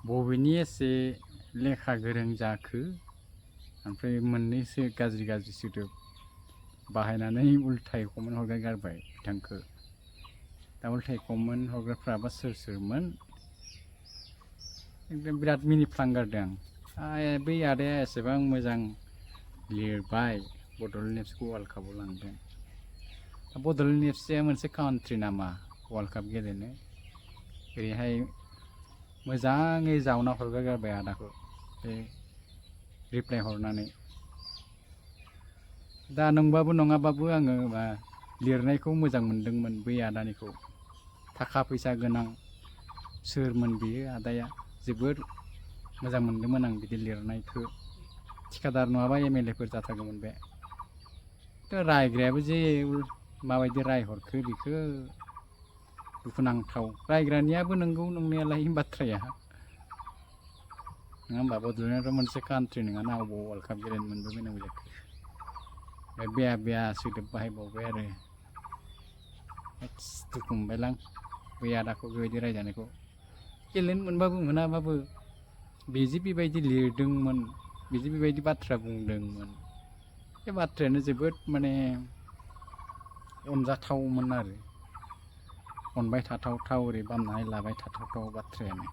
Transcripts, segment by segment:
बबेनि एसे लेखा गोरों जाखो ओमफ्राय मोननैसो गाज्रि सोदोब बाहायनानै उल्थायै कमेन्ट हरगाय गारबाय बिथांखौ। दा उल्थायै कमेन्ट हरग्राफ्राबा सोरमोन एकदम बिराद मिनिफ्लांगारदों आं। बै आदाया एसेबां मोजां लिरबाय बड'लेण्ड एफसिखौ वर्ल्ड कापआव लांदों। बड'लेण्ड एफसिया मोनसे काउन्ट्रि नामा वर्ल्ड काप गेलेनो? ओरैहाय मोजाङै जावना हरगार गारबाय आदाखौ बे रिप्लाय हरनानै। दा नंबाबो नङाबाबो आङो लिरनायखौ मोजां मोनदोंमोन बै आदानिखौ। थाखा फैसा गोनां सोरमोन बियो आदाया, जोबोद मोजां मोनदोंमोन आं बिदि लिरनायखौ। थिखादार नङाबा MLA फोर जाथारगौमोन बे। रायग्रायाबो जे माबायदि रायहरखो बेखौ दुखुनांथाव। रायग्रानियाबो नंगौ नंनायालाय बाथ्राया, नङा होमबा? बड'लेण्डआथ' मोनसे काउन्ट्रि नङाना, अबाव वर्ल्ड काप गेलेनो मोनबोबायनांगौ जाखो? बेया सोदोब बाहायबावबाय आरो। दुखु मोनबायलां बै आदाखौ बेबायदि रायजानायखौ। गेलेनो मोनबाबो मोनाबाबो बेजे बेबायदि लिरदोंमोन, बेजे बेबायदि बाथ्रा बुंदोंमोन, बे बाथ्रायानो जोबोद माने अनजाथावमोन आरो। अनबाय थाथावथाव, ओरै बामनानै लाबाय थाथावथाव बाथ्रायानो।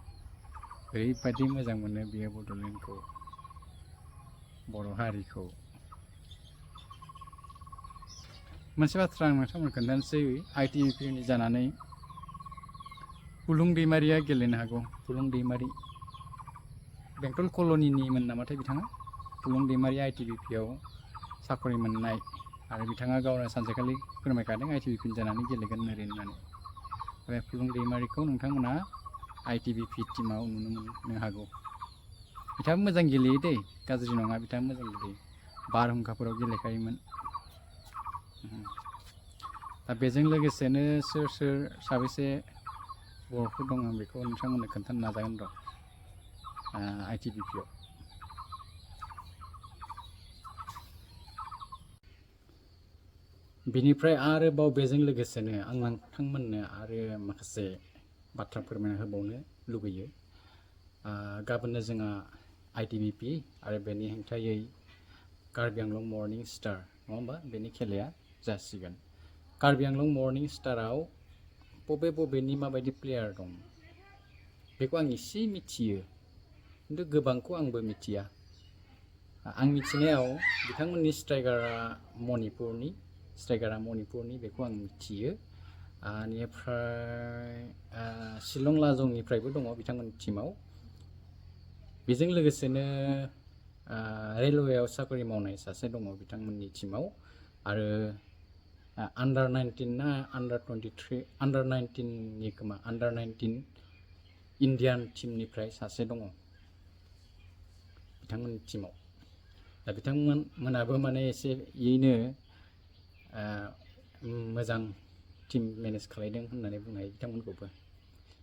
ओरैबायदि मोजां मोनो बियो बड'लेण्डखौ, बर' हारिखौ। मोनसे बाथ्रा आं नोंथांमोन खोन्थानोसै। ITBP नि जानानै फुलुं दैमारिया गेलेनो हागौ। फुलुं दैमारि बेंटल कल'निनिमोन नामाथाय बिथाङा। फुलुं दैमारि ITBP आव साकरि मोननाय, आरो बिथाङा गावनो सानसेखालि फोरमायखादों ITBP नि जानानै गेलेगोन ओरै होननानै। बे फुलुं दैमारिखौ नोंथांमोना ITBP टीमाव नुनो मोननो हागौ। बिथाङा मोजां गेलेयो दै, गाज्रि नङा, बिथाङा मोजां गेलेयो। बारहुंखाफोराव गेलेखायोमोन। दा बेजों लोगोसेनो सोर साबेसे बर'फोर दं आं बेखौ नोंथांमोननो खोन्थानो नाजागोन र'। ITBP आव बिनिफ्राय आरोबाव बेजों लोगोसेनो आं नोंथांमोननो आरो माखासे बाथ्रा फोरमायना होबावनो लुगैयो। गाबोननो जोंहा ITBP आरो बेनि हेंथायै कार्बि आंलं मर्निं स्टार, नङा होमबा? बेनि खेलाया जासिगोन। कार्बि आंलं मर्निं स्टाराव बबेनि माबायदि प्लेयार दं बेखौ आं एसे मिथियो, खिन्थु गोबांखौ आंबो मिथिया। आं मिथिनायाव बिथांमोननि स्ट्राइकारा मणिपुरनि बेखौ आं मिथियो। बेनिफ्राय शिलं लाजंनिफ्रायबो दङ बिथांमोननि टीमाव। बेजों लोगोसेनो रेलवेआव साकरि मावनाय सासे दङ बिथांमोननि टीमाव। आरो आन्डार 19 ना आन्डार 23, आन्डार 19नि खोमा, आन्डार 19 इण्डियान टीमनिफ्राय सासे दङ बिथांमोननि टीमाव। दा बिथांमोनाबो माने एसे यैनो मोजां टीम मेनेज खालायदों होननानै बुंनो हायो बिथांमोनखौबो।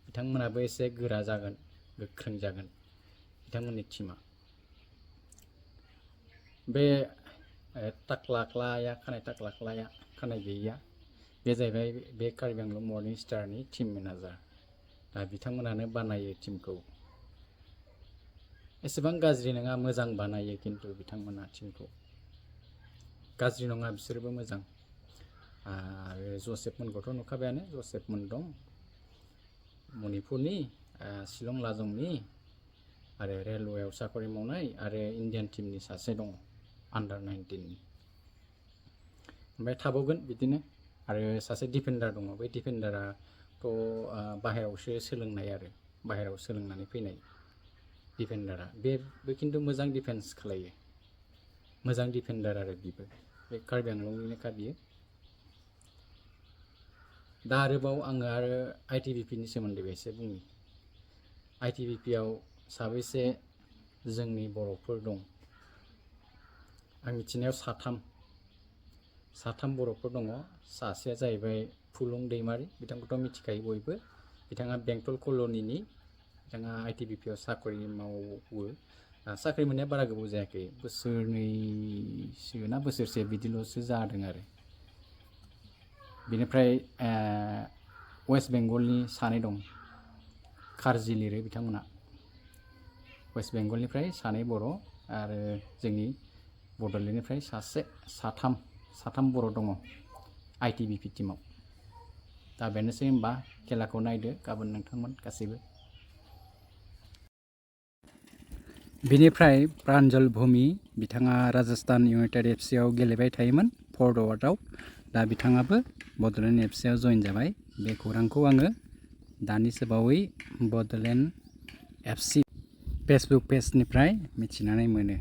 बिथांमोनाबो एसे गोरा जागोन, गोख्रों जागोन बिथांमोननि टीमा। बे खानाय टाक्लाक्लाया, खानाय गैयिया, बे जाहैबाय बे कार्बि आंलं मर्निं स्टारनि टीम मेनेजार। दा बिथांमोनानो बानायो टीमखौ। एसेबां गाज्रि नङा, मोजां बानायो खिन्थु बिथांमोना टीमखौ। गाज्रि नङा, बिसोरबो मोजां। आरो जसेफमोनखौथ' नुखाबायानो, जसेफमोन दं मणिपुरनि, शिलं लाजंनि, आरो रेलवेआव साकरि मावनाय, आरो इण्डियान टीमनि सासे दङ आन्डार 19नि। ओमफ्राय थाबावगोन बिदिनो। आरो सासे डिफेन्डार दङ। बै डिफेन्डाराथ' बाहेरायावसो सोलोंनाय, आरो बाहेरायाव सोलोंनानै फैनाय डिफेन्डारा। बेबो खिन्थु मोजां डिफेन्स खालायो, मोजां डिफेन्डार आरो बिबो। बे कार्बि आंलंनिनोखा बियो। दा आरोबाव आङो आरो ITBPनि सोमोन्दैबो एसे बुंनि। ITBP आव साबैसे जोंनि बर'फोर दं? आं मिथिनायाव साथाम बर'फोर दङ। सासेया जाहैबाय फुलुं दैमारि, बिथांखौथ' मिथिखायो बयबो। बिथाङा बेंटल कल'निनि, बिथाङा ITBP आव साकरि मावो। साख्रि मोननाया बारा गोबाव जायाखै, बोसोरनैसो ना बोसोरसे बिदिल'सो जादों आरो। बिनिफ्राय वेस्ट बेंगलनि सानै दं, खारजि लिरो बिथांमोना। वेस्ट बेंगलनिफ्राय 2 बर' आरो जोंनि बड'लेण्डनिफ्राय साथाम बर' दङ ITBP टीमाव। दा बेनोसै होमबा, खेलाखौ नायदो गाबोन नोंथांमोन गासैबो। बिनिफ्राय प्रान्जल भूमि, बिथाङा राजस्थान इउनाइटेड FC आव गेलेबाय थायोमोन फरवार्डआव। दा बिथाङाबो बड'लेण्ड FC आव जइन जाबाय। बे खौरांखौ आङो दानिसो बावै बड'लेण्ड FC फेसबुक पेजनिफ्राय मिथिनानै मोनो।